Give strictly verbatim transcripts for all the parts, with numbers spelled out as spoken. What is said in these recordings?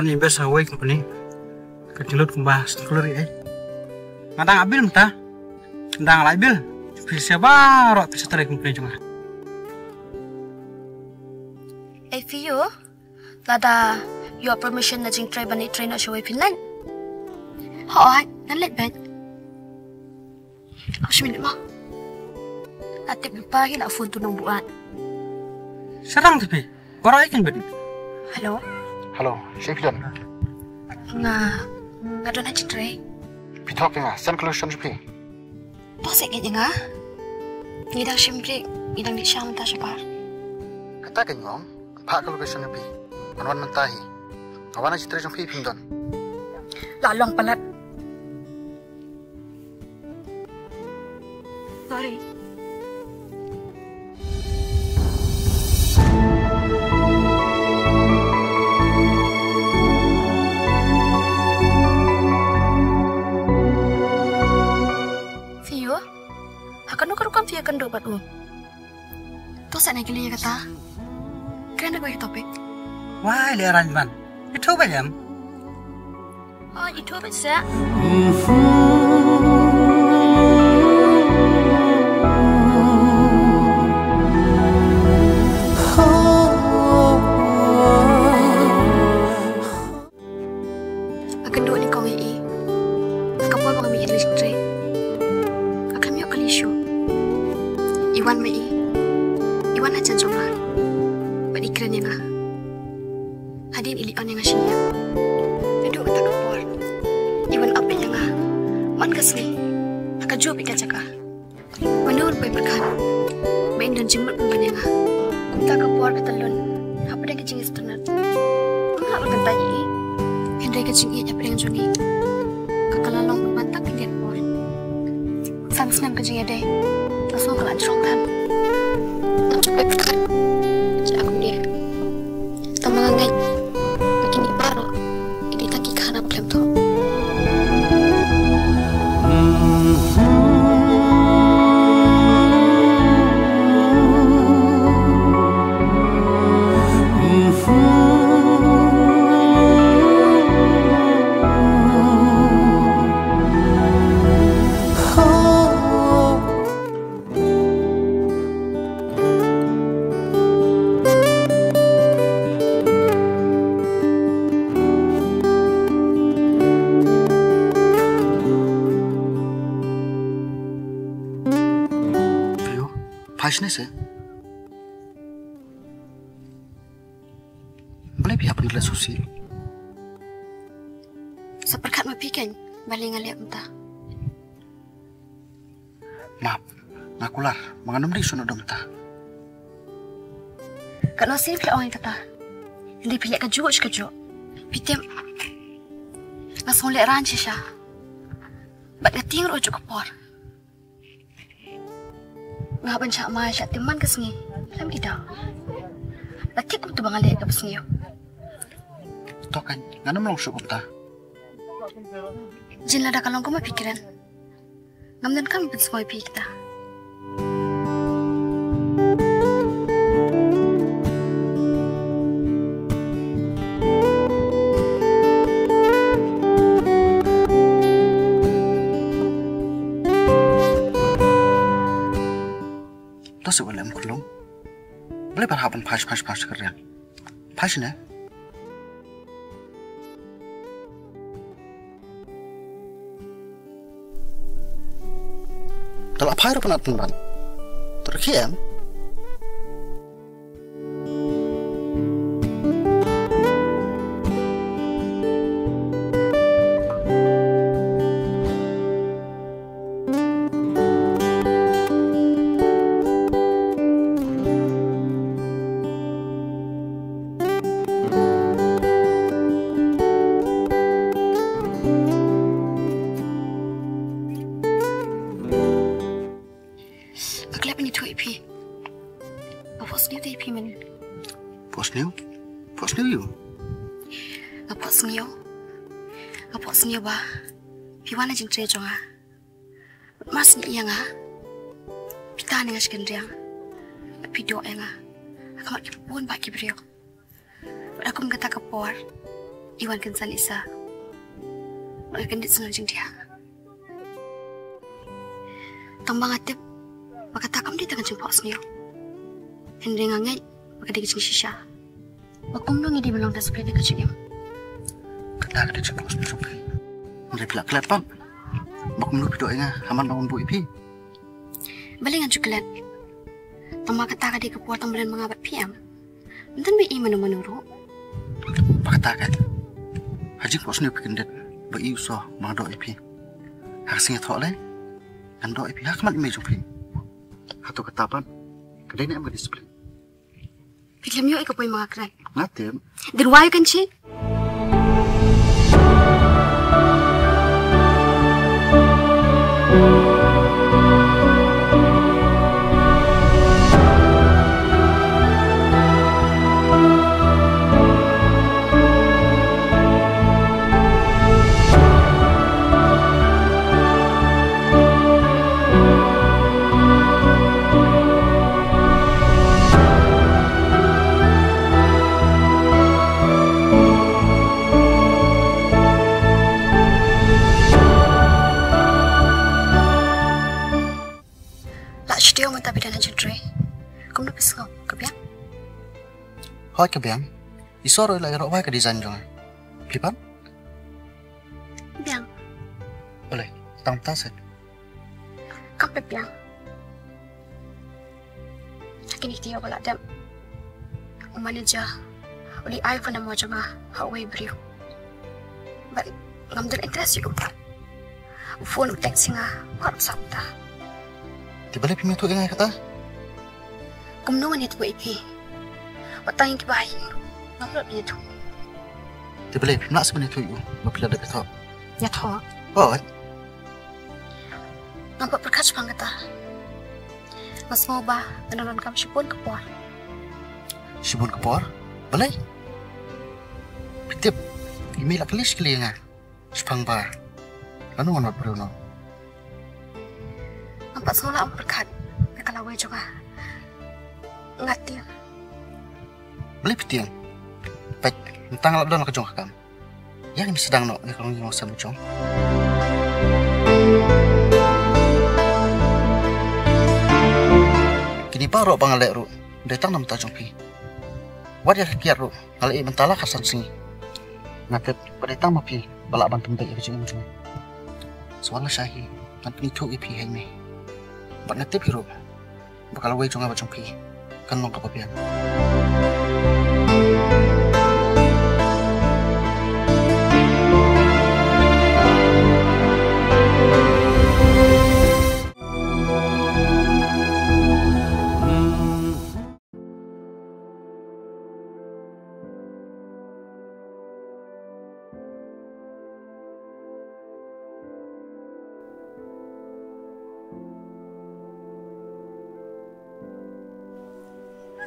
Ni best ha wei company. Ka jinglut kumba sengkul ri ai. Nga dang abil mynta. Dang lai bil. Pisa baroh pisa tara company jong nga. Ei Fiu, lada ïoh permission na jingtrei ban ïa trei noh sha wei phin leit? Hooid, ngan leit beit. Hooid, shi minit mo. La tip lypa hi la phone tu nongbuaid. Sarang te phi. Baroh ai kan beit. Hello. Hello, shi phi don? Nga, nga don ha jingtrei. Phi thok ïa nga, send ka location sha phi. To seh ngeit ïa nga. Ngi dang shim break, ngi dang dih sha mynta shabar. Kata ka ngong, phah ka location ïa phi. Ngan wan mynta hi. Nga wan ha jingtrei jong phi phim don. La long palat. Sorry. Fiu, ha kano ka rukom phi ïakynduh bad u? To sa na kili ïa kata. Kren da kawei ka topic. Wai le ran ban. Ithuh ba ïam. Oh, ithuh ba sa. Nga kynduh nyngkong ïa i. Ka por ba nga mih ïa ka list trei, nga khlem ïoh kali shuh. I wan ma i, i wan hajan jong nga bad i kren ïa nga. Hadien i leit on ïa nga shiliang, naduh kata ka por i wan ap ïa nga man ka sngi. Ha kajuh beit ka jaka. Mano ruh ba pyrkhat ba in don jingmut pynban ïa nga. Kumta ka por ka talun hapdeng ka jingistynnat. Ngam hap ban kyntait ïa i. Hynrei ka jingïeit hapdeng jong ngi ka, ka la long pynban tang khyndiat por. San snem ka jingïadei, la sngew ka la jrong than. Ngam shu pyrkhat, ka jia kum dei. Tang ba nga ngeit ba kine baroh ki dei tang ki khana ba khlem thoh. Ayo, phai shane se. Balei phi hap ban leh susi? Sa pyrkhat ma phi kein balei nga leh mynta. Map, nga kular ba ngan ym dei shuh noh da mynta. Katno sien phi la ong ïa kata? Hynrei phi leh kajuh shi kajuh. Phi tip, nga sngew lehraiñ shisha bad nga tieng ruh ha kajuh ka por. Nga hap ban shah mai shah tim man ka sngi khlem ki daw. La thik kumta ba nga leh kaba sniew. To kan, ngan ym long shuh kumta. Jin lada ka long kumba phi kren, ngam donkam ban pynsngew ïa phi kita. To shu wan lem khunlung. Balei phi hap ban phai phai phai ka riang? Phai shane. Te la phai ruh pynat pynban. Te rkhie em. Nga khlem ithuh ïa phi. Nga phohsniew te ïa phi mynne. Phohsniew? Phohsniew ïa u? Nga phohsniew. Nga phohsniew ba phi wan ha jingtrei jong nga. Bad mar shu ïa nga, phi tan ïa nga shi kynriang. Bad phi doh ïa nga ha khmat kiba bun bah ki briew. Bad ha kum kata ka por, i wan kynsan Lisa. Ba ka kyndit sngewjingthiah. Tang ba nga tip ba kata kam dei tang ka jingphohsniew. Hynrei nga ngeit ba ka dei ka jingshisha. Ba kumno ngi dei ban long desperate ïa ka jingim. Kata ka dei ka jingphohsniew jong phi. Hynrei phi la klet pat ba kumno phi doh ïa nga ha man ba wan buh ïa phi. Balei ngan shu klet? Tang ba kata ka dei ka por tang ba don ma nga bad phi em. Ym don ba i mano mano ruh. Ba kata ka ha jingphohsniew phi kyndit ba i u shu ba nga doh ïa phi. Ha ka sngi thoh lei ngan doh ïa phi ha khmat i mei jong phi. Hato kata pat ka dei ne em ka discipline? Phi khlem ïoh ïa ka poi ma nga kren. Nga tip. Then why you can cheat? Lah shuh mynta phi don ha jingtrei. Kumno phi sngew, ka biang? Hooid ka biang. I Sor ruh i la ïaroh bha ïa ka design jong nga. Phi pat? Biang. Balei, tang mynta seh? Kam pat biang. Ha kine ki taïew ba la dep, u manager u la ai phone number jong nga ha uwei u briew. Bad ngam don interest ïa u. U phone u text ïa nga, wat sa mynta. Te balei phim ïathuh ïa nga ïa kata? Kumno ngan ïathuh ïa phi? Wat tang ïa kiba ïeit ngam nud ban ïathuh. Te balei phim lah sa ban ïathuh ïa u ba phi la dep ïathoh? Ïathoh? Hooid. Ngam pat pyrkhat shaphang kata. Nga sngew ba ngan ïadonkam shibun ka por. Shibun ka por? Balei? Phi tip, i mei la kylli shi kylli ïa nga shaphang ba lano ngan wad briew noh. Ngam pat sngew lah ban pyrkhat ïa ka lawei jong nga. Nga tieng. Balei phi tieng? Peit, mynta nga la don la ka jong ka kam. Ïa ngin sdang noh ïa ka longïing longsem jong. Kine baroh ba nga leh ruh dei tang na bynta jong phi. Wat ïa ka kiad ruh nga la ïeh mynta la khatsan sngi. Nga tip ba dei tang ma phi ba lah ban pynbeit ïa ka jingim jong nga. Sa wan lashai hi ngan pynithuh ïa phi ha i mei. Bad nga tip hi ruh ba ka lawei jong nga bad jong phi kan long kaba biang.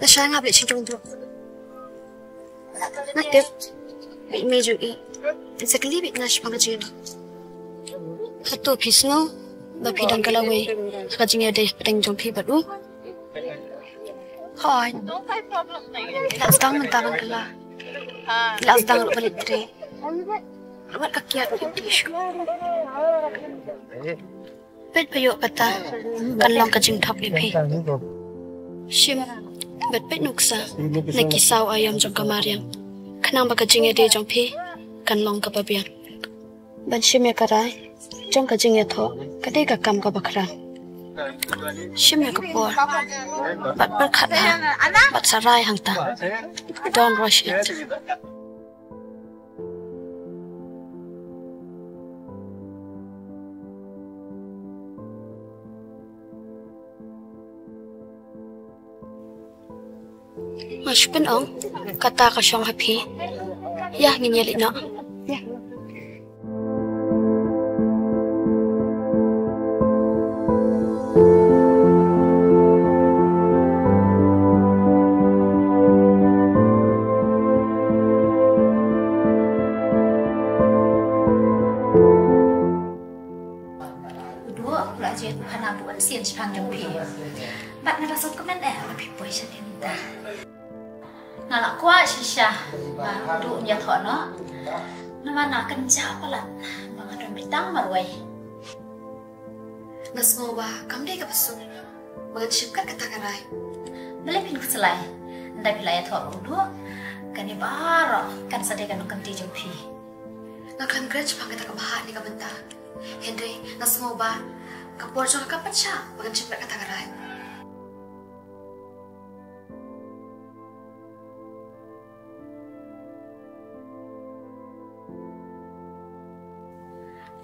Lashai nga bad i Shinjung Duk. Nga tip ba i mei jong i in sa kylli beit nga shaphang ka jingïadei. Hato phi sngew ba phi don ka lawei ha ka jingïadei hapdeng jong phi bad u? Hooid. Phi la sdang mynta ban kylla. Phi la sdang ruh ban leit trei. Wat ka kiad ruh ïa u Tishu. Peit ba ïoh kata kan long ka jingthok ïa phi. Shim bad peit nuksa na ki saw aïom jong ka mariang khnang ba ka jingïadei jong phi kan long kaba biang. Ban shim ïa ka rai jong ka jingïathoh ka dei ka kam kaba khraw. Shim ïa ka por bad pyrkhat bha bad sa rai hangta. Don't rush it. Nga shu pyn-ong kata ka shong ha phi. Ïa ngin ïa leit noh. U Duh u la jied u khana bun sien shaphang jong phi. Bad nga la sot kmen eh ba phi poi sha mynta. Nga la kwah shisha ba u Duh un ïathoh noh. Namar nga kynjah palat ba nga don beit tang marwei. Nga sngew ba kam dei kaba suk ba ngan shim kat kata ka rai. Balei phin khuslai? Ynda phi la ïathoh ruh, kane baroh kan sa dei ka nongkynti jong phi. Nga khlem kren shaphang kata ka bhah ne ka bynta. Hynrei nga sngew ba ka por jong nga ka pynshah ba ngan shim kat kata ka rai.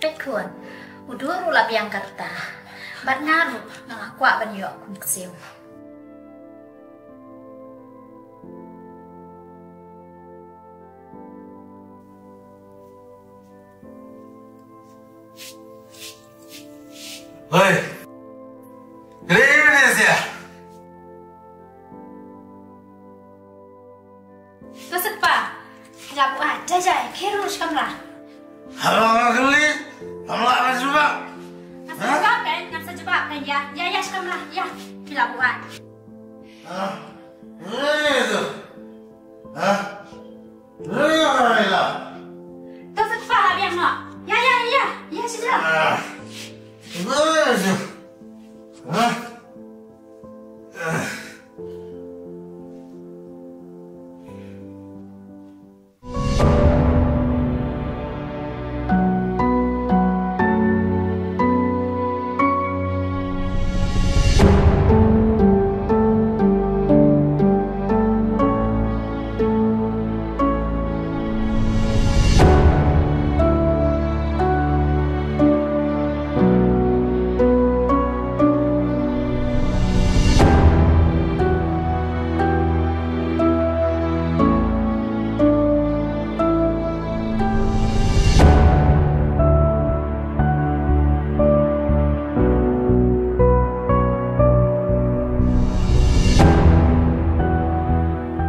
Peit khun, u Dur u la biang ka rta, bad nga ruh nga la kwah ban ïoh kum ksiew. Hoi. Kri ni sia. Ka sat pa. Ila bu a jai jai, kheru shi kamra. Halo, kali. Kamra, kamra. Ngan sa jubab kan, ngan sa jubab kan, ya, ya, ya, shi kamra, ya. Ila bu a. Ah. Ni tu. Ah. Ila. To sat pa, biang no. Ya, ya, ya, ya, shi jubab. Ah. Ni tu. Ah. Ah.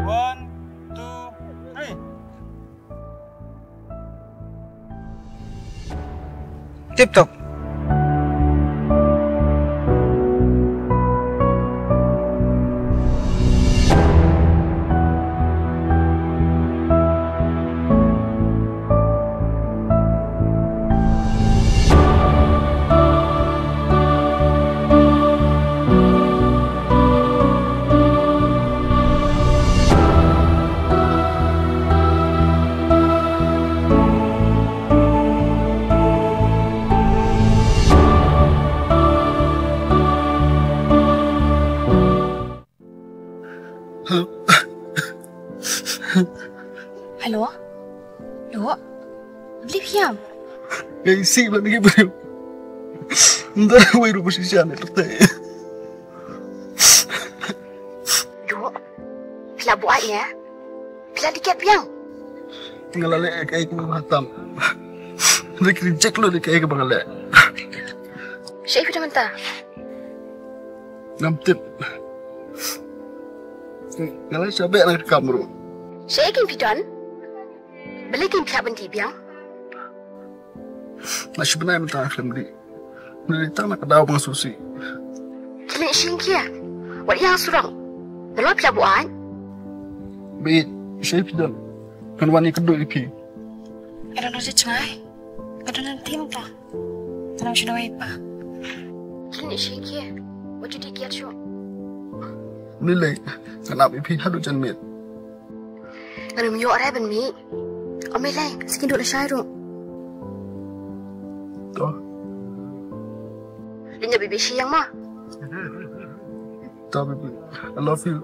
One, two, three. Tip top. Hello? Hello? Beli piam? Gay si ba ngi beri. Nda wai rupa sisa ni tete. Yo. Pila buat ya? Pila dikit piang? Tinggal lek kayak kau hatam. Lek reject lo dikit kayak bang lek. Syaik pidam mentah. Ngam tip. Ngalai shabek nak kamru. Syaik kin pidon. Beli kin pihak benti biang. Nak sebenai mentah khlem di. Nali tang nak daw bang susi. Kini singkia. Wat yang surang. Nalap pihak buat. Bit, syaik pidon. Kan wani kedua ipi. Ada nasi cengai. Ada nanti mentah. Tanam sida wai pa. Kini shi ki. Wajud di kiat shu. Mlilai, kan ap ipi hadu jan mit. Kan um yo are ban mi. Om mlilai, sikin duk la shai ru. To. Linya bibi shi yang ma. To bibi, I love you.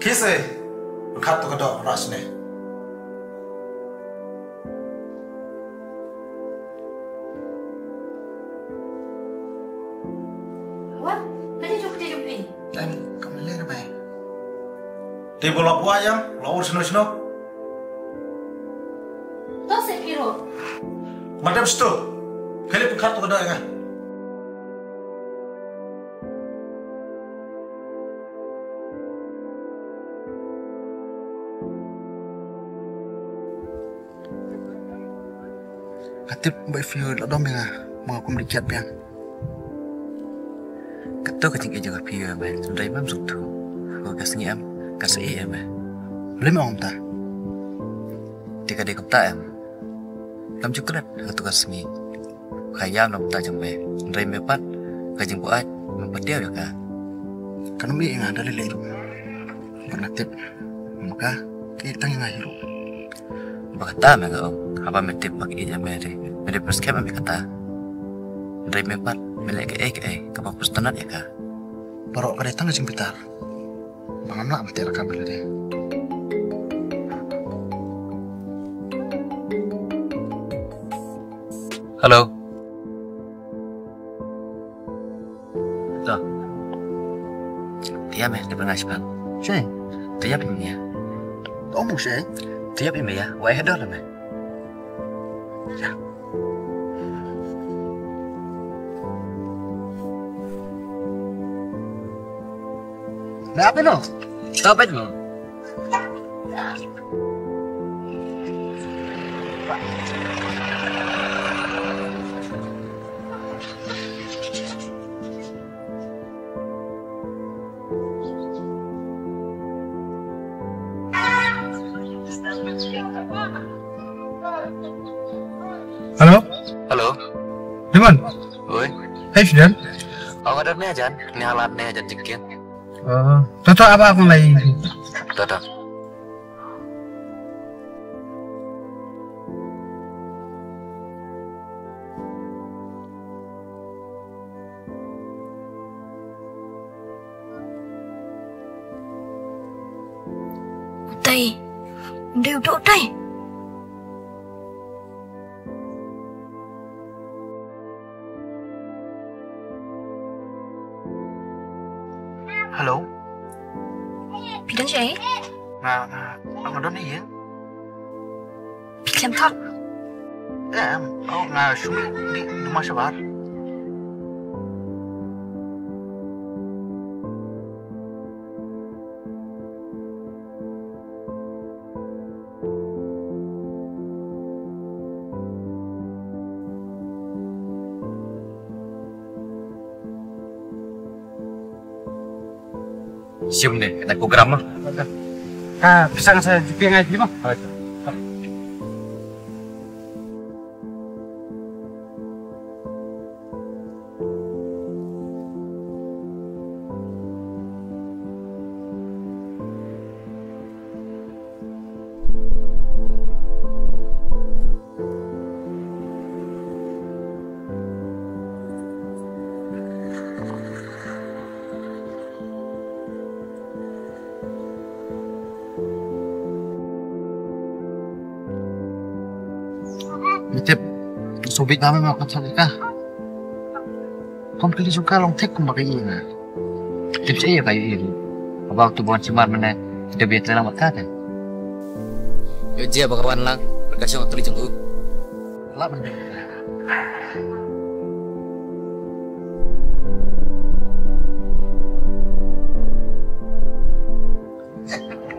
Khie se, khat to ka doh rah shane. Wat, ka dei jong, ka dei jong phi. Em, kam leh re bai. Te ba la buaid ïa, la ur shano shano. To se phi ruh. Madam sto. Kali phi khat to ka doh ïa nga. Nga tip ba phi la dom ïa nga, ma nga kum dei kiad biang. Kato ka jingïeit jong phi ïa me, hynrei mem sngewthuh. Ko ka sngi em, ka sa ïeit ïa me. Lem ong ta. Te ka dei kumta em. Kam ju klet ha kato ka sngi. Ka ïam na bynta jong me. Hynrei me pat, ka jingbuaid, mem patiaw ïa ka. Kan ym ïeit ïa nga da lei lei ruh. Bad nga tip, ma ka, ka ïeit tang ïa nga hi ruh. Ba kata me nga ong, haba me tip ba ka ïeit ïa me re, me dei pynskhem em ïa kata. Hynrei me pat, me leh kaei kaei, kaba pynsngewtynnat ïa ka. Baroh ka dei tang ka jingbitar. Ba ngam lah ban teh lakam ïa lade. Hello. To. Te ïap me, te pyngai shipang. Shen? Te ïap me ïa. To mu shen? Te ïap me ïa, wai hador me. Ïa. Me ap no? To pet mo. Hello? Hello. Rimon? Oi. Hey, Fidel. Aw, ka don ne jan? Ni halat ne jan jikin. Oh, to to, aba akong lai. To to. Utai. Utai, utai, utai. Hello. Phi don shaei? Nga, nga, nga don ïing. Phi khlem thok? Em, oh, nga shu mih dei, dei ma shabar. Shim ne, kata program ma. Ka pisa nga sa G P ngai phi ma. Ngi tip, sngewbha ïa me ma ka thok ïa ka. Kam kali jong ka long thik kumba ka ïohi ïa nga. Tip shaei ïa ka ïohi ïa nga. Haba uto u bon shimar mynne, da beit lang bad ka te. Ïoh jia ba ka wan lang, bad ka shong ha kali jong u. Lah ban beit.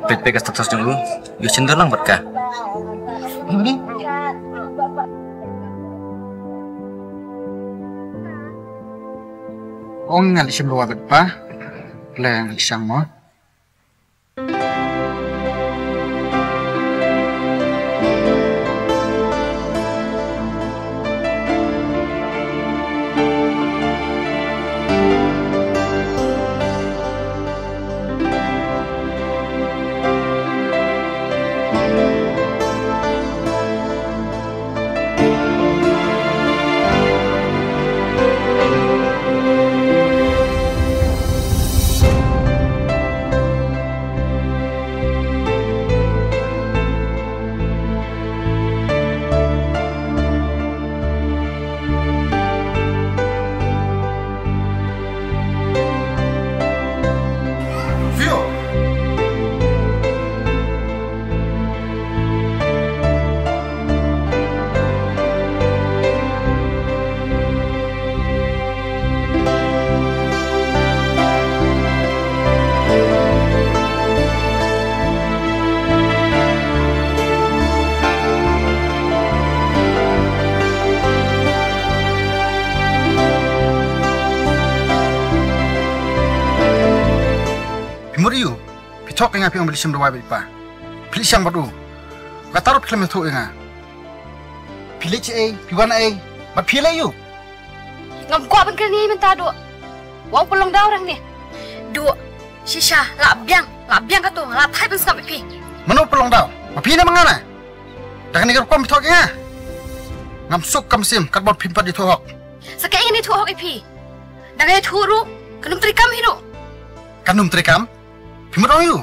Peit, peit ka status jong u. Ïoh shim dor lang bad ka. Ong nga leit shim ruh bad pa. Leh nga leit shang mo. Mut ïa u, phi thok ïa nga phi ong ba leit shim dawai bad i pa. Phi leit shang bad u. Kata ruh phi khlem ïathuh ïa nga. Phi leit shaei, phi wan ei, bad phi leit ïa u. Ngam kwah ban kren ïa i mynta Duh. Wan pynlong daw rang ne. Duh, shisha, la biang, la biang kato, la thait ban sngap ïa phi. Mano pynlong daw? Ma phi ne ma nga ne? Da kane ka rukom phi thok ïa nga. Ngam suk kam sim, katba phim pat ïathuh hok. Sa kaei ngan ïathuh hok ïa phi? Da nga ïathuh ruh, kan ym treikam hi ruh. Kan ym treikam? Phi mut ong ïa u?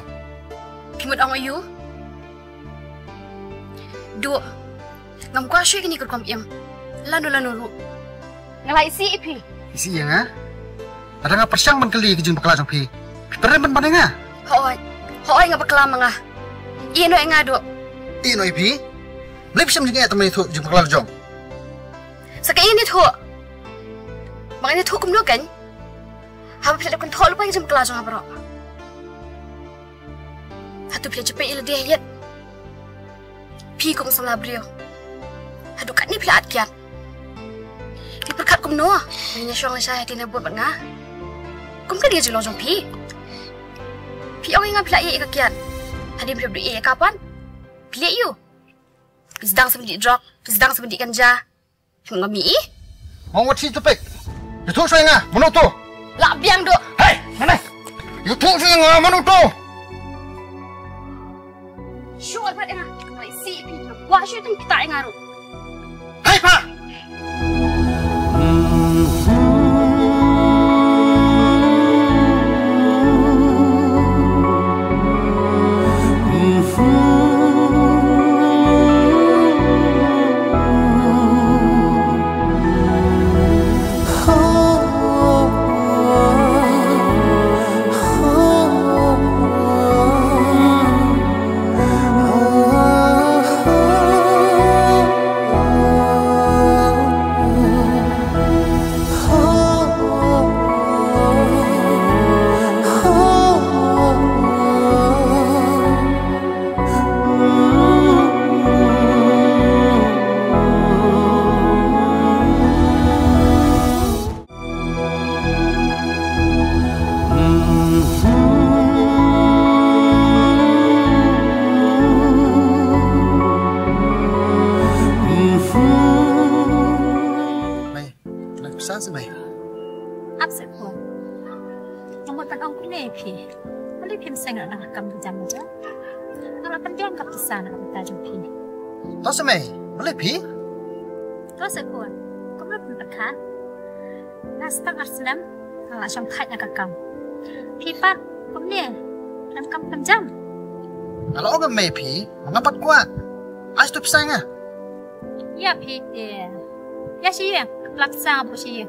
Phi mut ong ïa u? Duh, ngam kwah shuh ïa kane ka rukom im. Lano lano ruh. Nga la isih ïa phi. Isih ïa nga? Lada nga pyrshang ban kylli ka jingbakla jong phi, phi pyrshang ban ban ïa nga? Hooid, hooid nga bakla ma nga. Ïeh noh ïa nga Duh. Ïeh noh ïa phi? Balei phi shem jingeh tang ban ïathuh jingbakla jong? Sa kaei ngan ïathuh? Ba ngan ïathuh kumno kein? Haba phi la dep kynthoh lypa ïa ka jingbakla jong nga baroh. Hato phi la jepit ïa lade ha ïit? Phi kum samla briew. Haduh katne phi la at kiad. Phi pyrkhat kumno ba ngin ïa shong lashai ha kine bud bad nga? Kum kane ka jinglong jong phi. Phi ong ïa nga phi la ïeh ïa ka kiad. Hadien phi la ïeh ïa ka pat, phi leh ïa u. Phi sdang sa ban dih drok, phi sdang sa ban dih ganja. Phi ong nga mih. Ong wat shi topik. Ïathuh shuwa ïa nga, mano uto? La biang Duh. Hei, mano? Ïathuh shuwa ïa nga, mano uto? Shuwa pat ïa nga. Mai si phi, kwah shuwa tang kita ïa nga ruh. Hei pa. Mei, nang pisa se mei. Ap se ko. Nga mut ban ong kumne ïa phi. Balei phim seng na ka kam ka jam ka jam? Nga la pynjah ka pisa na ka bynta jong phi. To se mei, balei phi? To se ko. Kumno phi pyrkhat? Nga stang ar snem nga la shong thait na ka kam. Phi pat kumne, khlem kam khlem jam. Nga la ong ïa mei phi, nga pat kwah. Ai to pisa nga. Ïa phi te. Ïa shi ïa, ka pla pisa nga buh shi ïa.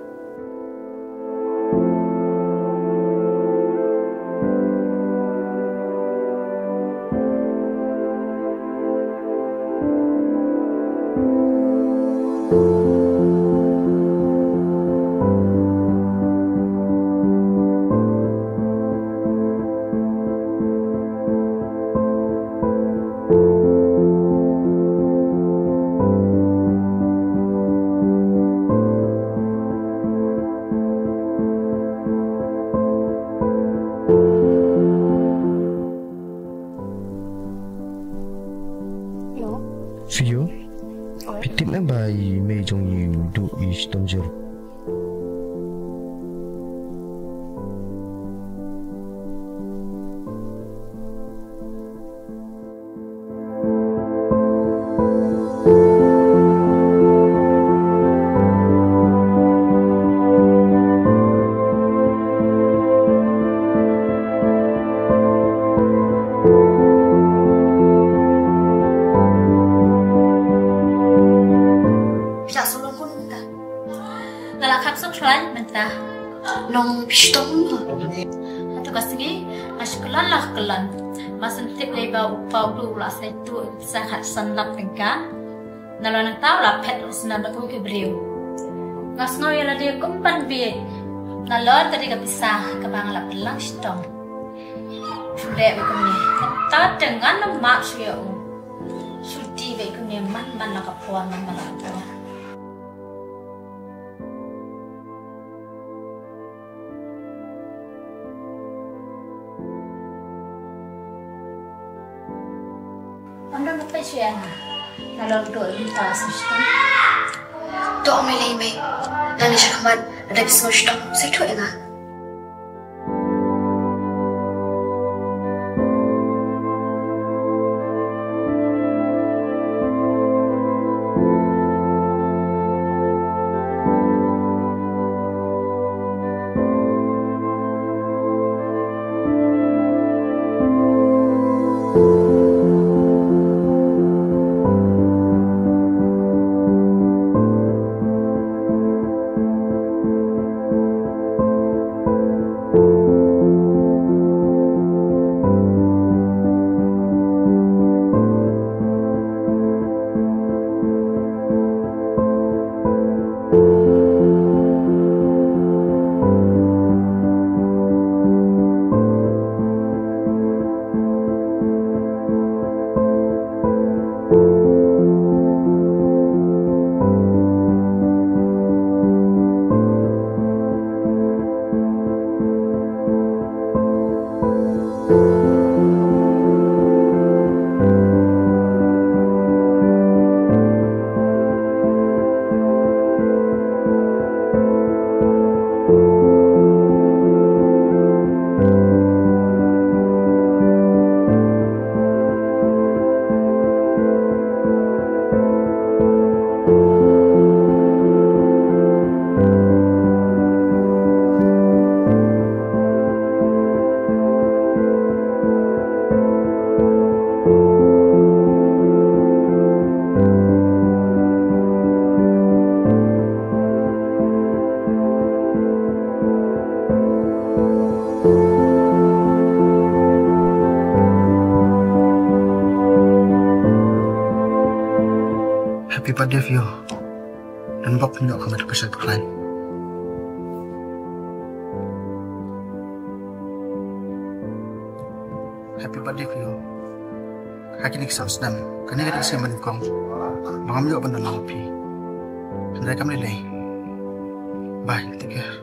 Hello. Shu ïoh. Oi. Phi tip em ba i mei jong i u duh i shitom jur. Phi la shu long kumta. Nga la kham sngewkhlaiñ mynta. Nong phi shitom mo? Hato ka sngi nga shu kyllon la kyllon. Nga sngewtip lei ba u pa u la sa ïathuh sa khatsan lak tyngka. Nalor nangta u la phet u snem da kum ki briew. Nga sngew ïa lade kum ban bieit. Nalor ka dei ka pisa kaba nga la pynlang shitom. Shu leh beit kumne. Kata te ngan ym map shuh ïa u. Shu dih beit kumne man man la ka por, man man la ka por. Peit shuh ïa nga. Nga long duh ïa ka sngewshitom. To ong lei lei mei. Nangne shakhmat lada phi sngewshitom, sa ïathuh ïa nga. Happy birthday, Pio. Don bok pynïoh ka met ka sha ka khlaiñ. Happy birthday, Pio. Ha kine ki saw snem, kane ka dei ka snem ba nyngkong ba ngam ïoh ban don lang bad phi. Hynrei kam lei lei. Bye, take care.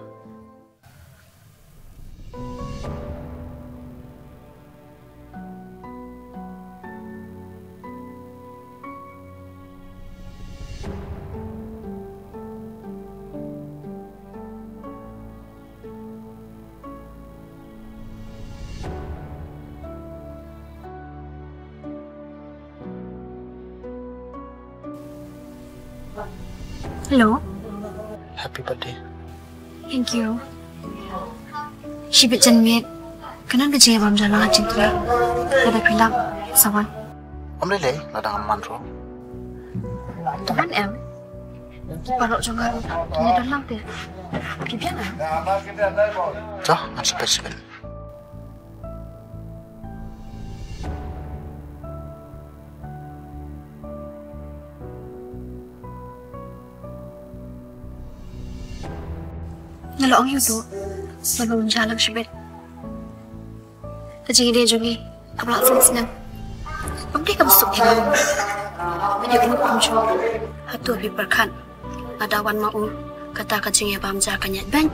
Hello. Happy birthday. Thank you. Shibit janmiet. Ka don ka jingïabam jong nga ha jingthoh. Lada phi lah sa wan. Ym lei lei, lada ngam wan ruh. To wan em. Ki paralok jong nga ruh kin ïadon lang te. Phi biang em? To, ngan sa peit shibit. Nga la ong ïa u Duh ba ngin ïa ïalang shibit. Ka jingïadei jong ngi kaba la san snem, ym dei kaba suk ïa nga. Hynrei u kumjuh, hato phi pyrkhat lada wan ma u, kata ka jingïabam ja kan ïaid beiñ?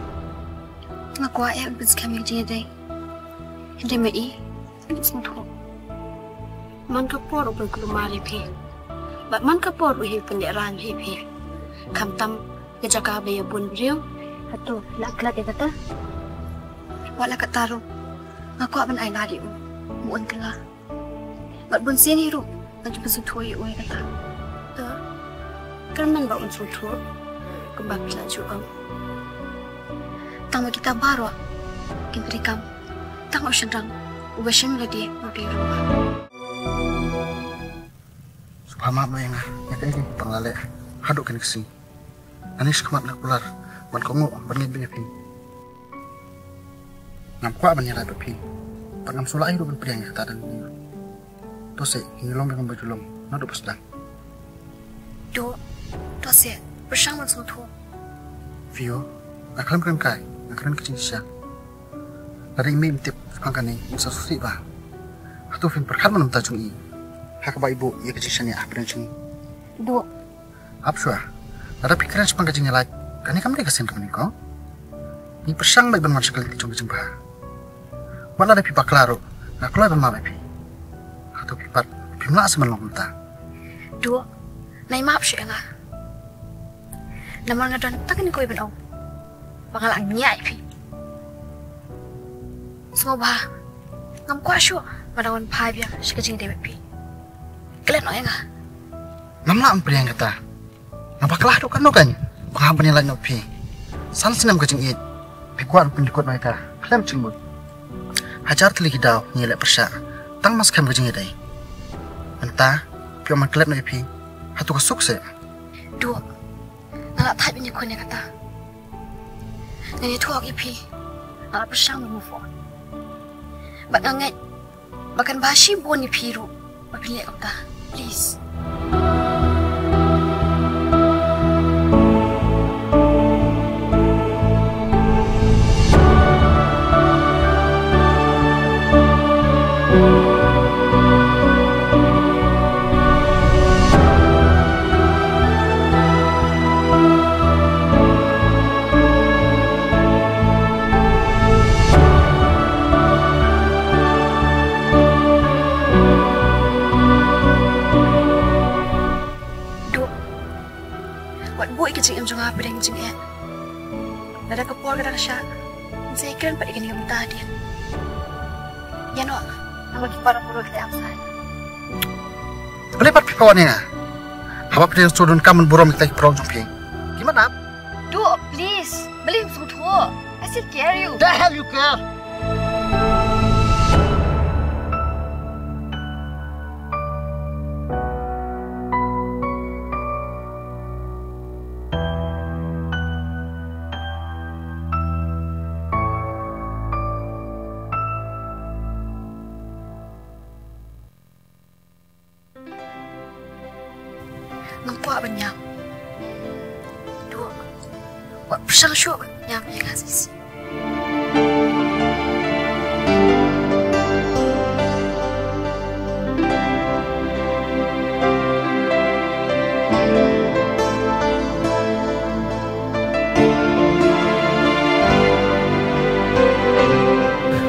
Nga kwah ïa u ban skhem ïa ka jingïadei. Hynrei ma i, ngam sngewthuh. Man ka por u pynkulmar ïa phi bad man ka por u hi pynlehrain hi phi, khamtam ka jaka ba ïa bun briew. Hato la klet ïa kata? Wat la katta ruh, nga kwah ban ai lad ïa u, u un kylla. Bad bun sien hi ruh ngan ju pynsngewthuh ïa u ïa kata. To, kyrmen ba un sngewthuh kumba phi la ju ong. Tang ba kita baroh kin treikam tang u shynrang uba shim lade u dei ruh. Sngewbha map noh ïa nga ïa kaei kaei kaba nga la leh haduh kane ka sngi. Nangne shakhmat nga kular ban kohnguh ban ngeit beit ïa phi. Ngam kwah ban ïalait bad phi bad ngam sngewlah ei ruh ban pdiang ïa kata da lade ruh. To seh, ngin long beit kumba ju long naduh ba sdang. Duh, to seh, pyrshang ban sngewthuh. Phi ïoh, nga khlem kren kai, nga kren ka jingshisha. Lada i mei im tip shaphang kane, im sa sngewsih bha. Hato phin pyrkhat ma na bynta jong i ha kaba i buh ïa ka jingshaniah hapdeng jong ngi? Duh. Ap shuwa. Lada phi kren shaphang ka jingïalait, kane kam dei ka sien kaba nyngkong. Ngi pyrshang beit ban wan sha ka lynti jong ka jingbha. Wat lada phi bakla ruh, nga kloi ban map ïa phi. Hato phi pat Nga sa man long mynta. Duh, nai map shuh ïa nga. Namar nga don tang kane kawei ban ong ba nga lah ngiah ïa phi. Sngewbha ngam kwah shuh ban wan phai biang sha ka jingïadei bad phi. Klet noh ïa nga. Ngam lah ban pdiang kata. Nga bakla haduh katno kan ba nga hap ban ïalait noh phi. San snem ka jingïeit phi kwah ban pyndykut noh ïa ka khlem jingmut. Hajar tylli ki daw ngi leh pyrshah tang ma skhem ka jingïadei. Mynta phi ong ban klet noh ïa phi. Hato ka suk seh? Duh, nga la thait ban ïakhun ïa kata. Ngan ïathuh ïa phi. Nga la pyrshang ban move on. Bad nga ngeit ba kan bha shibun ïa phi ruh ba phin leh kumta. Please. Duh, wat buh ïa ka jingim jong nga hapdeng jingeh. Lada ka por ka dang shah, ngin sa ïakren pat ïa kane ka bynta hadien. Ïa noh, namar ki para burom ki dei outside. Balei pat phi phah wan ïa nga? Haba phi dei shu donkam ban burom ïa kita ki para jong phi, ki mad ap. Duh, please. Balei phim sngewthuh? I still care you. The hell you care? Ngam kwah ban ñiam. Duh, wat pyrshang shuh ban ñiam ïa nga shisien.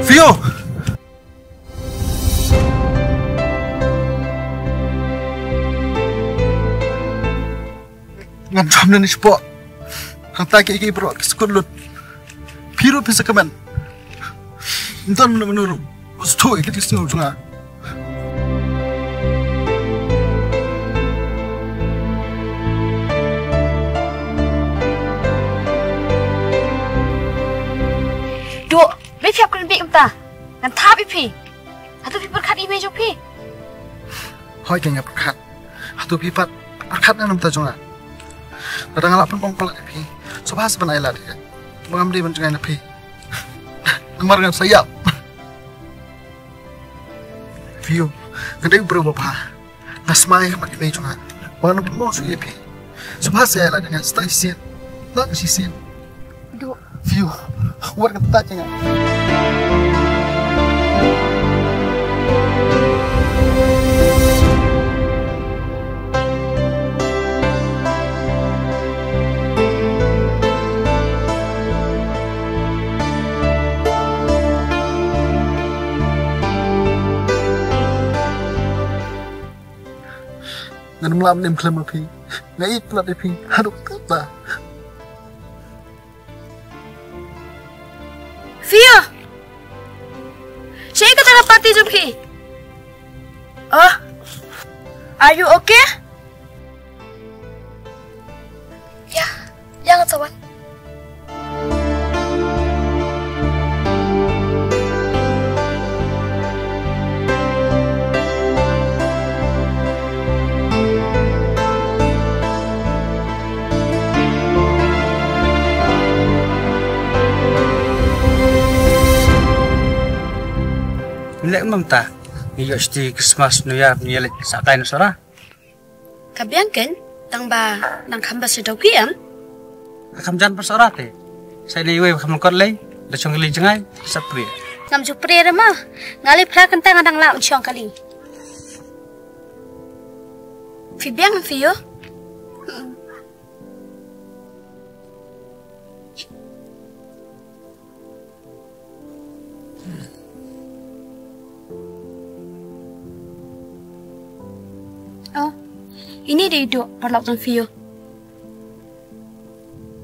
Fio! Ngan jam na ni spot. Hangta ki ki bro ki skut lut. Phi ruh phi sa kmen. Ntan mano mano ruh. Sto ki ti sno jnga. Duh, be phi ap kren bik mynta. Ngan thap ïa phi. Hato phi pyrkhat ïa i mei jong phi? Hooid, nga pyrkhat. Hato phi pat pyrkhat na ka bynta jong nga? Lada nga lah pynbang palat ïa phi, sngewbha sa ban ai lad ïa nga. Ba ngam dei ban jngai na phi. Namar ngan sa ïap. Phi ïoh, nga dei u briew ba bha. Nga smai ha khmat i mei jong nga. Ba ngan pynbang shuh ïa phi. Sngewbha sa ai lad ïa nga sa shisien. Sa shisien. Duh. Phi ïoh, wat kata jong nga. Ngan ym lah ban im khlem ma phi. Nga ïeit palat ïa phi haduh katta. Fio! Shaei kata ka party jong phi? Oh, are you okay? Ïa, ïa, ngan sa wan. Leh mynta ngi ïoh shuti Christmas, New Year, ngi ïa leit sah kai na Sohra. Ka biang kein, tang ba nang kham bha sha Dawki em. Ka kham jan bha Sohra te. Sa ine iwei ba kham lyngkot lei, da shong kali jngai, sa prie. Ngam ju prie re ma. Nga lei phra kynta nga dang lah ban shong kali. Phi biang phi ïoh. Ini dei duh paralok jong Fiu.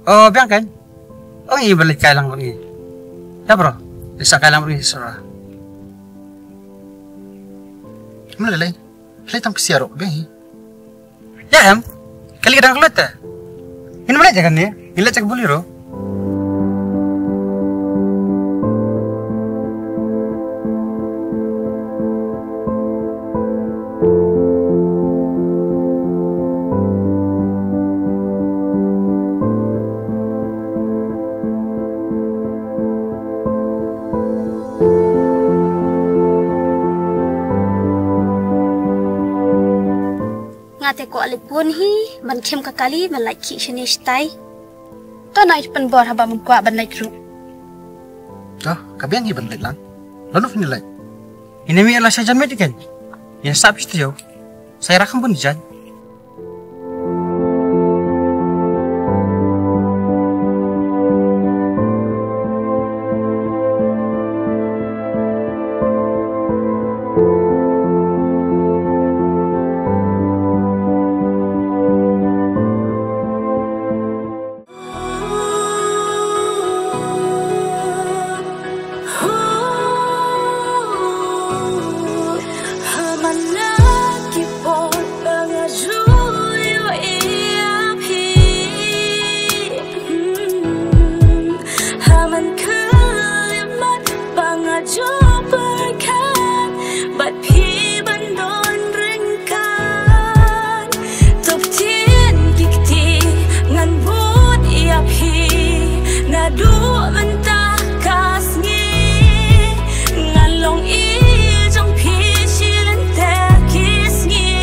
Oh, biang kan? Oh, i ba leit kai lang bad ngi. Ya, bro. Isa kai lang bad ngi sura. Mula lei. Lei tang pisiar rok biang hi. Ya, em. Kali dang kelut ta. Ini mula jangan ni. Ini leit jak buli ro. Nga te ko ale pun hi, ban khim ka kali, ban lait ki shini shtai. To na ipan bor haba mun kwa ban lait ru. To, ka biang hi ban lait lang. Lanu fini lait. Ini mi ala sajan mediken. Ya sap situ yo. Saya rakam pun jan. Bad phi ban don ryngkat. Tip ktien ki kti ngan bud ïa phi. Naduh mynta ka sngi ngan long i jong phi. Shi lynter ki sngi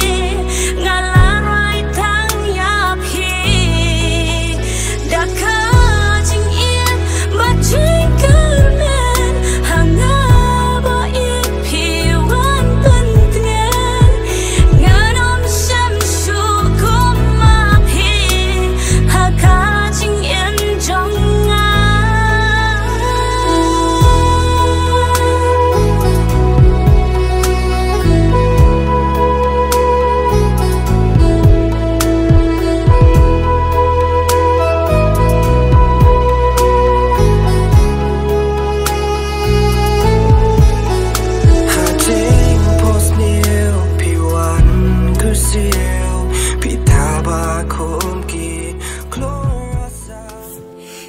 nga la rai tang ïa phi. Da ka jingim bad jingkyrmen ha nga ba i phi wan pyntngen. Ngan ym shym shu kum ma phi ha ka jingim jong nga.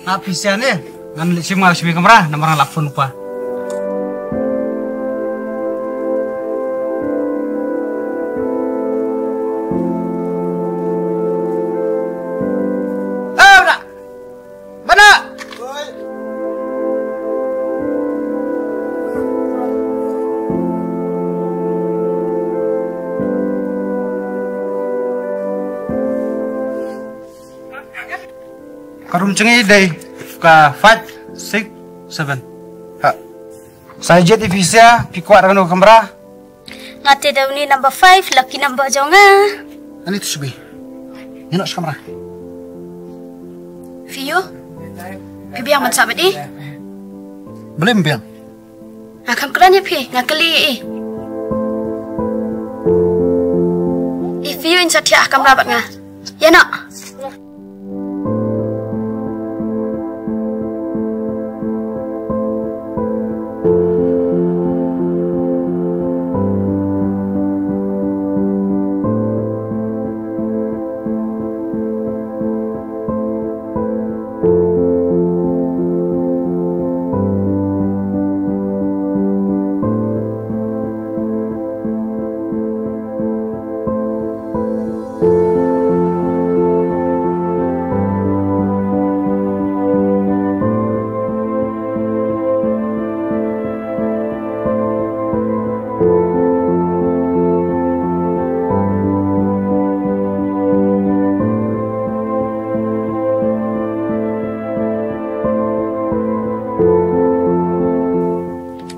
Nga phi sia ne, ngan leit shim nga shim i kamra, namar nga la phone pa. Eh, Bana! Bana! Ka room jong ngi dei ka five six seven. Ha. Sa jied i phi sia, phi kwah da kano ka kamra? Nga te da uni number five, lucky number jong nga. Ani tu subi. Ïa noh sha kamra. Fiu. Phi biang ban sah bad i? Balei ym biang? Nga kham kren ïa phi, nga kylli ïa i. I Fiu in sa thiah ha kamra bad nga. Ïa noh.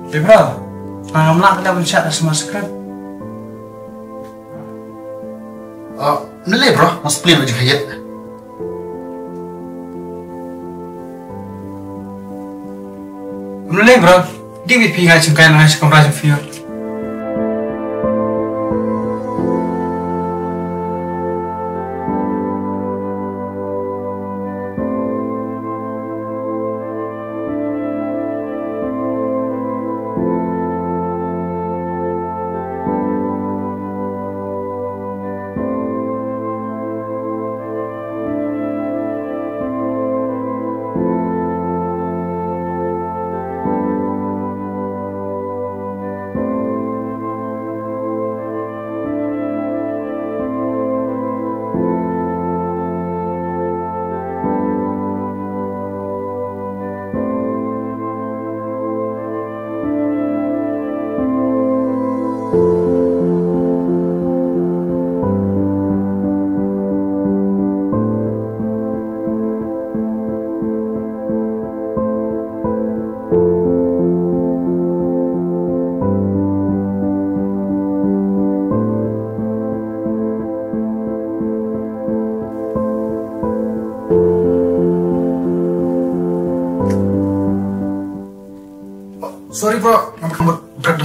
Hey bro, ngam lah ka da ban shah da sma script. Oh, mlei bro, mas plin aja kayet. Mlei bro, di bit pi ngai chungkai ngai chukom rajung fiyo.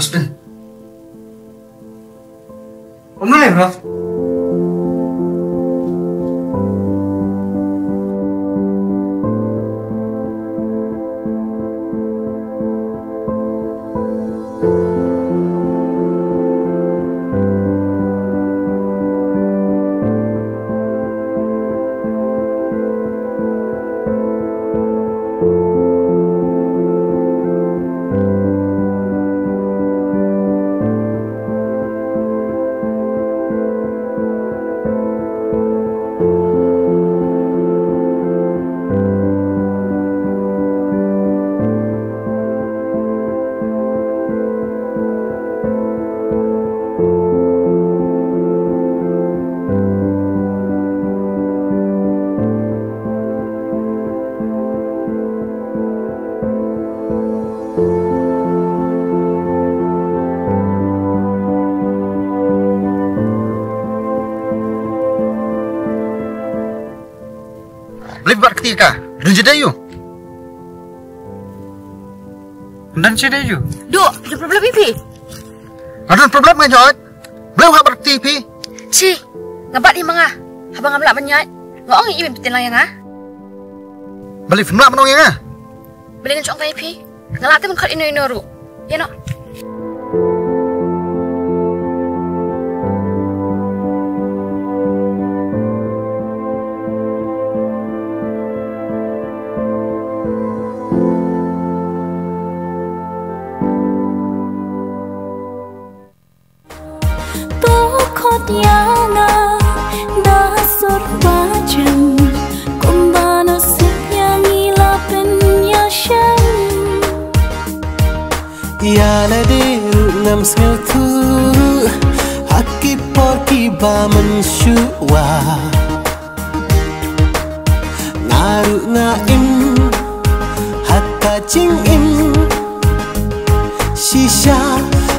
Spin. Om nai, bro. Blei bat kti ka. Dun jeda yu. Dun jeda yu. Duk, duk problem ipi. Adun problem ngan jot. Blei ha bat kti pi. Chi, nga bat i manga. Haba ngam lah ban ïaid. Nga ong i im ptin lang ïa nga. Balei phim lah ban ong ïa nga? Balei ngan jong bai phi. Nga lah te ban khot ino ino ruh. Ïa no. To khot ïa nga da sur ba jem kumba na sep ïa ngi la pynïashem. Ïa lade ruh ngam sngewthuh ha ki por kiba mynshuwa. Nga ruh nga im ha ka jingim. Shisha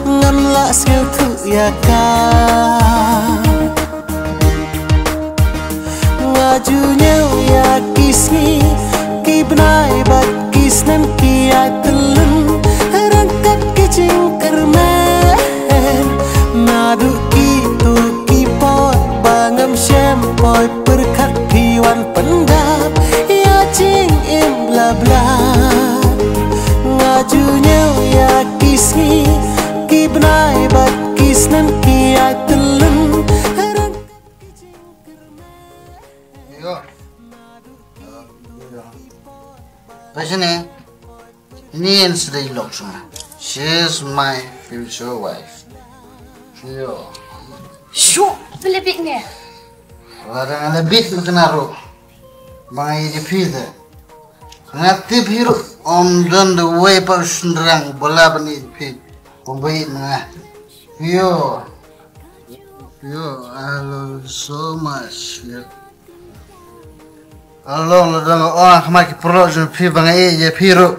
ngam lah sngewthuh ïa ka. Nga ju ñiew ïa ki sngi, ki bnai bad ki snem ki ïaid tyllun ryngkat ki jingkyrmen. Naduh kito ki por ba ngam shem poi pyrkhat phi wan pyndap ïa jingim bla bla. Nga ju ñiew ïa ki sngi, ki bnai bad ki snem ki ïaid tyllun ryngkat ki jingkyrmen. Yo. Yo. Pajane. Ni en sedai lok suma. She is my future wife. Yo. Shu, pele bik ne. Lada nga la bit ma kena ruh. Ba nga ïa phi te. Nga tip hi ruh. Om don the way pa shynrang bala ban ïa phi. Om ba ïa nga. Yo. Yo, I love you so much. Yo. Along la dang ong khmat ki pyrlok jong phi ba nga ïa phi ruh.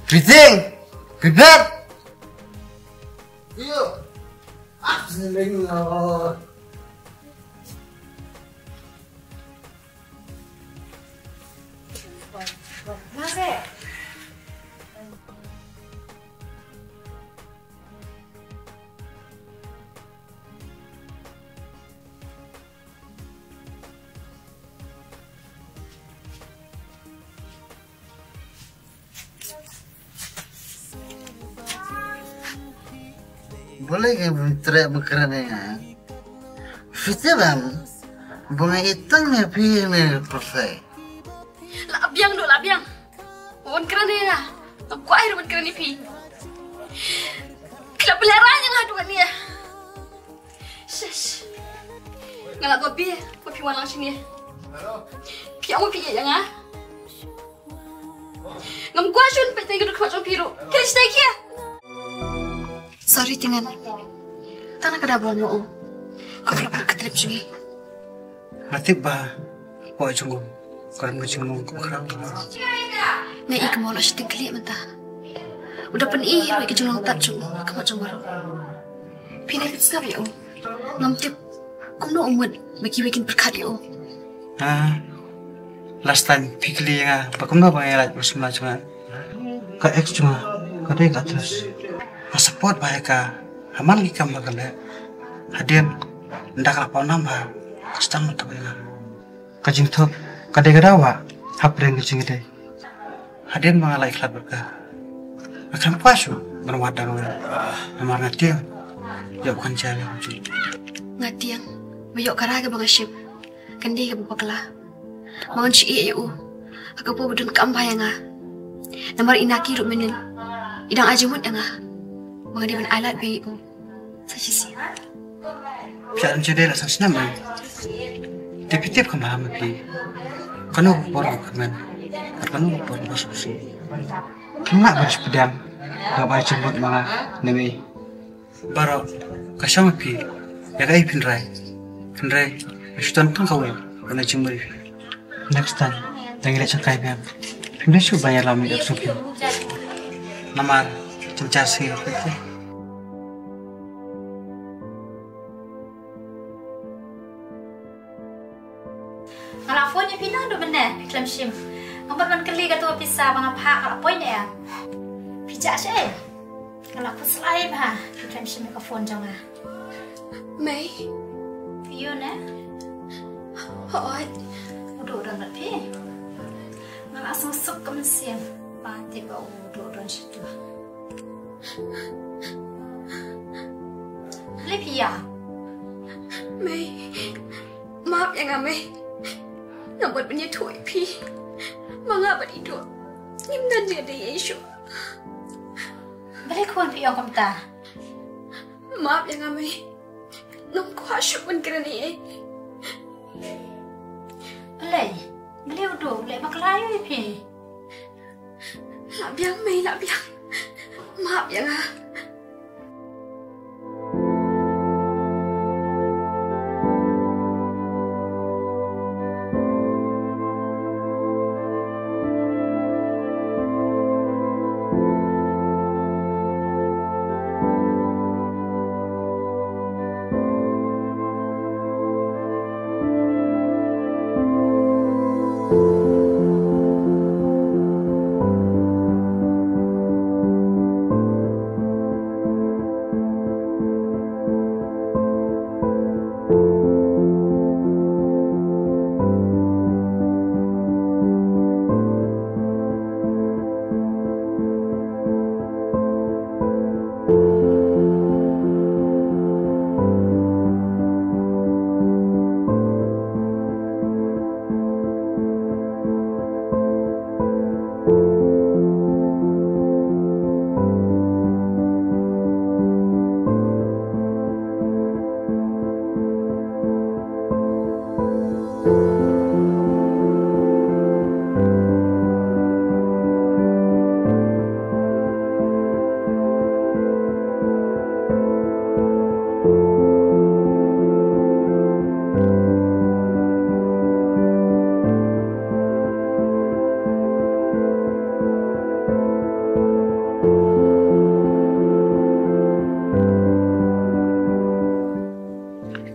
Phi tieng. Phi bet. Yo. Ah, sini lagi. Balei ka bun treh ba kren ïa nga? Phi tip em ba nga itang ïa phi ne perfect. La biang doh, la biang. Bun kren ïa nga. Nga kwah ïa bun kren ïa phi. Ki la pynlehrain ïa nga haduh katne. Shish. Nga la babe ba phi wan lang shane. Phi ong ba phi ïeit ïa nga. Ngam kwah shuh ban peit tang ka dud khmat jong phi ruh. Khie leit sha tai khie. Sorry Tingen. Tang na ka daw ba wan ma u. Ka pynlong ka trip jong ngi. Nga tip ba ka poi jong u ka don ka jinglong kaba khraw. Nga i kumno la shiteng khlieh mynta. U da pyni ruh ïa ka jinglong tad jong u ha khmat jong baroh. Phi dei phin sngap ïa u. Ngam tip kumno u mut ba kiwei kin pyrkhat ïa u. Ah, last time phi kylli ïa nga ba kumno ba nga ïa lait ba u samla jong nga. Ka ex jong nga ka dei ka actress. Nga support bha ïa ka ha man ki kam ba ka leh. Hadien ynda ka la pawnam bha, ka sdang ban thok ïa nga. Ka jingthok ka dei ka daw ba hapdeng ka jingïadei. Hadien ba nga la ïakhlad bad ka, nga khlem kwah shuh ban wad da nga. Namar nga tieng ïa u kynja ïa u. Nga tieng ba ïoh ka rai kaba nga shim kan dei kaba bakla. Ba ngan shu ïeh ïa u ha ka por ba donkam bha ïa nga. Namar i Naki ruh mynnin i dang ai jingmut ïa nga ba ngan dei ban ailad beit ïa u. Sa shisien. Phi ïaid sha dei la san snem em? Te phi tip kumno ma phi? Kano ka por ba kyrmen bad kano ka por ba suk suk? Phim lah ban shu pdiang ba bai jingmut ma nga ne mei. Baroh ka shong ha phi ïa kaei phin rai. Phin rai shu don tang kawei ban ai jingmut ïa phi. Next time, tang ïa leh shangkai biang. Phim dei shuh ban ïalam ïa u sngewthuh. Namar jynjar sngi. Nga la phone ïa phi naduh mynne, phi khlem shim. Nga mut ban kylli kato ka pisa ba nga phah ka la poi ne em. Phi jah shaei? Nga la khuslai bha, phi khlem shim ïa ka phone jong nga. Mei. Phi ïoh ne? Hooid. U Duh u don bad phi? Nga la sngewsuk ka mynsiem ba tip ba u Duh u don shatu. Balei phi ïam? Mei, map ïa nga Mei. Nga mut ban ïathuh ïa phi ba nga bad i Duh ngim don jingïadei ei shuh. Balei khun phi ong kumta? Map ïa nga Mei. Ngam kwah shuh ban kren ei ei. Balei? Balei u Duh u leh bakla ïa phi? Lah biang Mei, lah biang. Map ïa nga.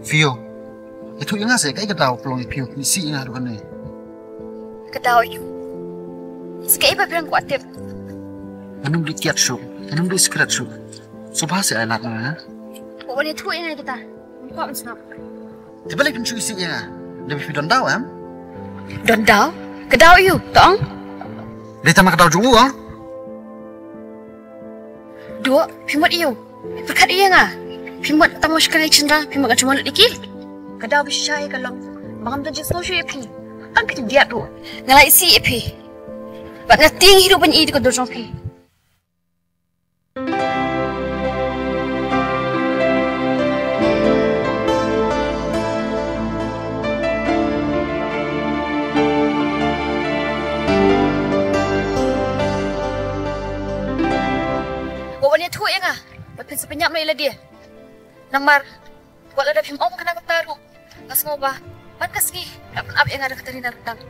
Phi ïoh, ïathuh ïa nga seh, kaei ka daw pynlong ïa phi ïoh isih ïa nga ruh kane? Ka daw ïoh. Sa kaei ba phi kwah tip? Ngan ym dei kiad shuh, ngan ym dei secret shuh. Sngewbha seh ai lad nga, ha? Wat wan ïathuh ïa nga kita. Ngam kwah ban sngap. Te balei phim shu isih ïa nga? Lada phi don daw em? Don daw? Ka daw ïoh, to ong. Dei tang na ka daw jong u, ha? Duh, phi mut ïoh. Pyrkhat ïa nga. Phi mut tang ma shu kane chynra, phi mut nga shu mut ïa ki. Ka daw ba shisha ïa ka long ba ngam don jingsngew shuh ïa phi. Ym phi diat ruh. Nga la isih ïa phi. Bad nga tieng hi ruh ban ïoh ïa ka dur jong phi. Wat wan ïathuh ïa nga ba phin sa pynïap noh ïa lade. Namar wat lada phim ong kane kata ruh, nga sngew ba man ka sngi la pynap ïa nga da ka Katarina Ryndang.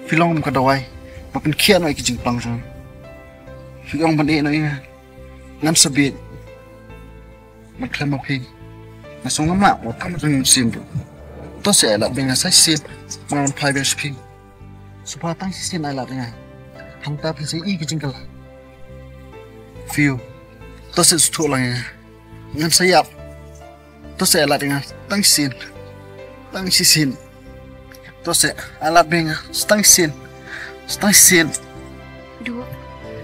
Phi long kum ka dawai ba pynkhiah noh ïa ki jingpang jong. Phi ong ban ïeh noh ïa nga. Ngan sa bieit. Ban khlem ma phi. Nga sngew ngam lah wat kam jong sien. To sa ai lad biang nga sa shisien. Ngan phai biang sha phi. Shu pha tang shisien ai lad biang nga. Hangta phi sa ïohi ki jingkylla. Phi ïoh. To sa sngewthuh lang ïa nga. Ngan sa ïap. To sa ai lad biang nga tang shisien. Tang shisien. To sa ai lad biang nga tang shisien. Tang shisien. Duh.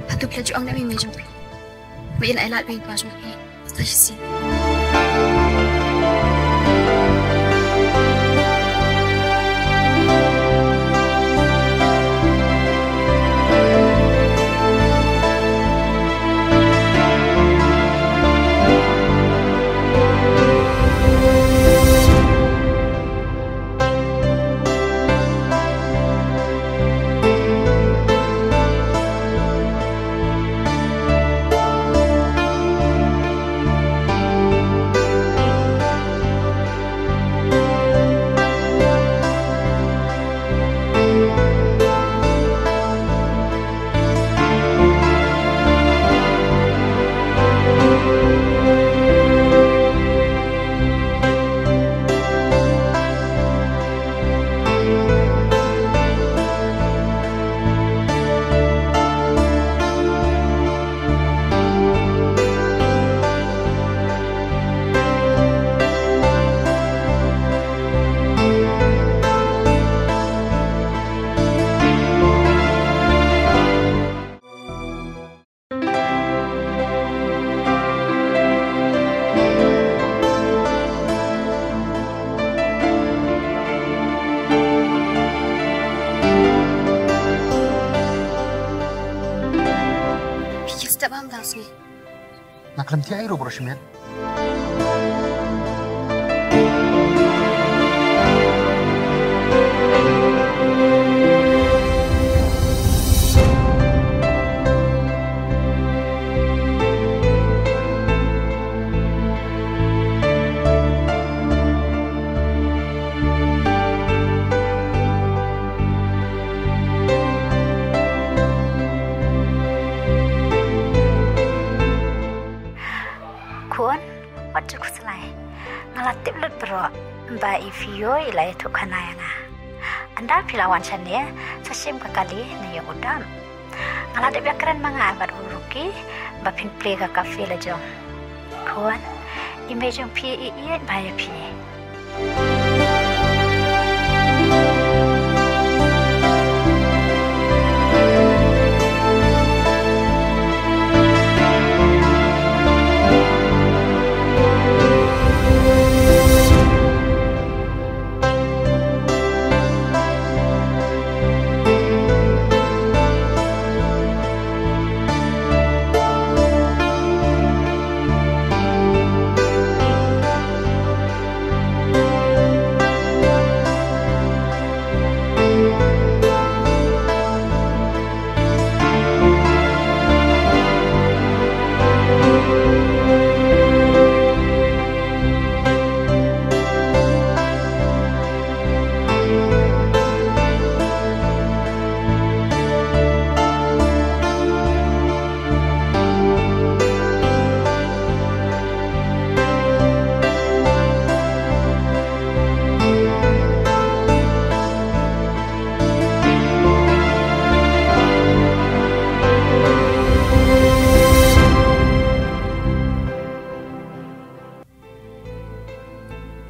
Hato phi la ju ong na i mei jong phi ba in ai lad biang i pa jong phi? Tang shisien. Phi step bam dang sngi. Nga khlem thiah ïa u baroh shimet. Khun, wat ju khuslai. Nga la tip lut baroh ba i Phi Ïoh i la ïathuh khana ïa nga. Ynda phi la wan shane, sa shim ka kali na ïing u Dam. Nga la dep ïakren ma nga bad u Ruki ba phin plie ka cafe la jong. Khun, i mei jong phi i ïeit bha ïa phi.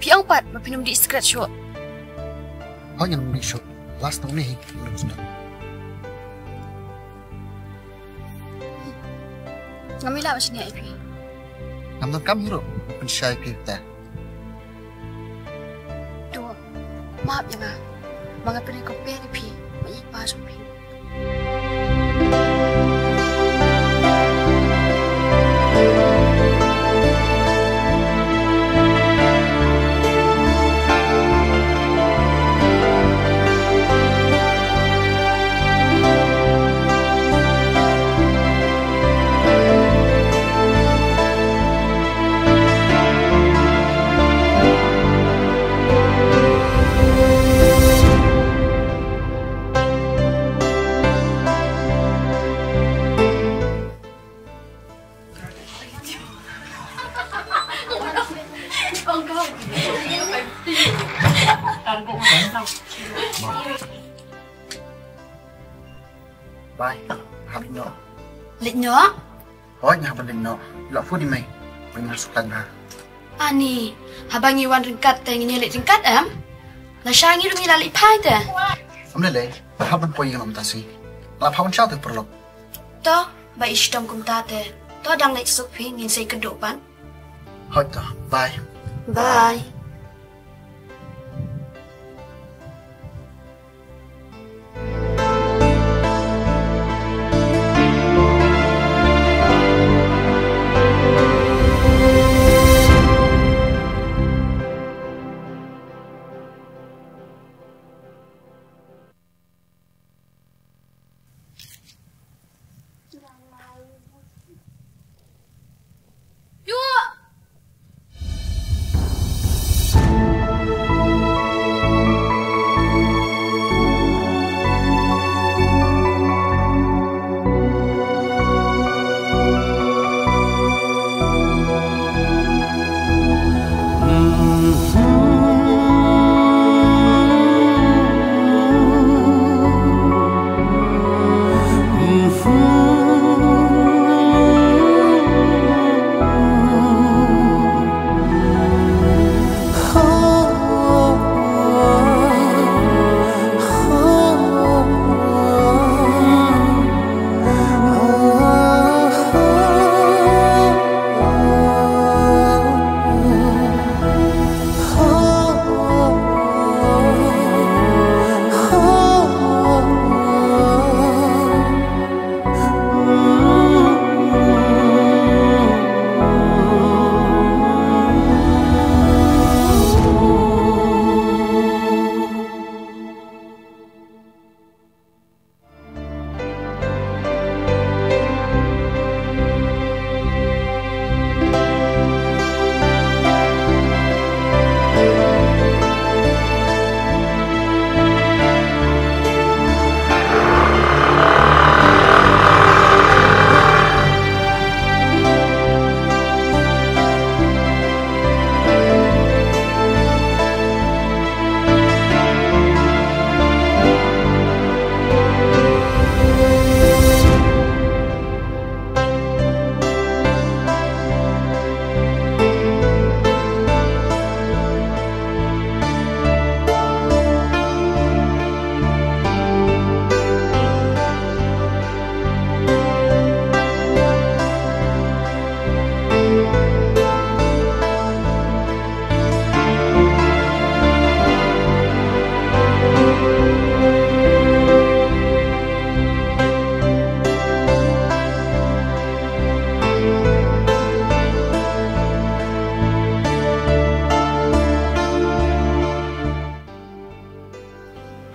Phi ong pat ba phin ym dih sikret shuh. Hooid, ngam dih shuh. Last nong ne hi. Ngam ïoh lah ban shaniah ïa phi. Ngam donkam hi ruh ban pynshai ïa phi te. To, map ïa nga ba nga pynïakoper ïa phi bad ïa i pa jong phi. Bye. Hap leit noh. Leit noh? Hooid, nga hap ban leit noh. Lah phone ïa mei. Pynbna suklan ha. Ani, haba ngi wan ryngkat te ngin ïa leit ryngkat em? Lashai ngi ruh ngi la leit phai te. Ym lei lei, hap ban poi ïa nga mynta sngi. Lah phai wan sha te paralok. To, ba i shitom kumta te. To dang leit suk phi ngin sa ïakynduh pat. Hooid to, bye. Bye.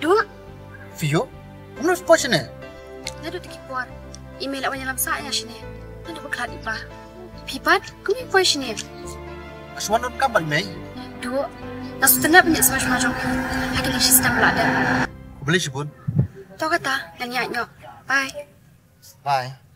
Duh. Phi ïoh? Kumno phi poi shane? Naduh te ki por i mei la wan ïalam sah ïa nga shane. Naduh ba khlad i pa. Phi pat, kumno phi poi shane? Nga shu wan ruh kam bad i mei. Duh. Nga sngewtynnat ban ïa sngewsih jong phi ha kine shi snem ba la dep. Khublei shibun. To kata, ngan ïaid noh. Bye. Bye.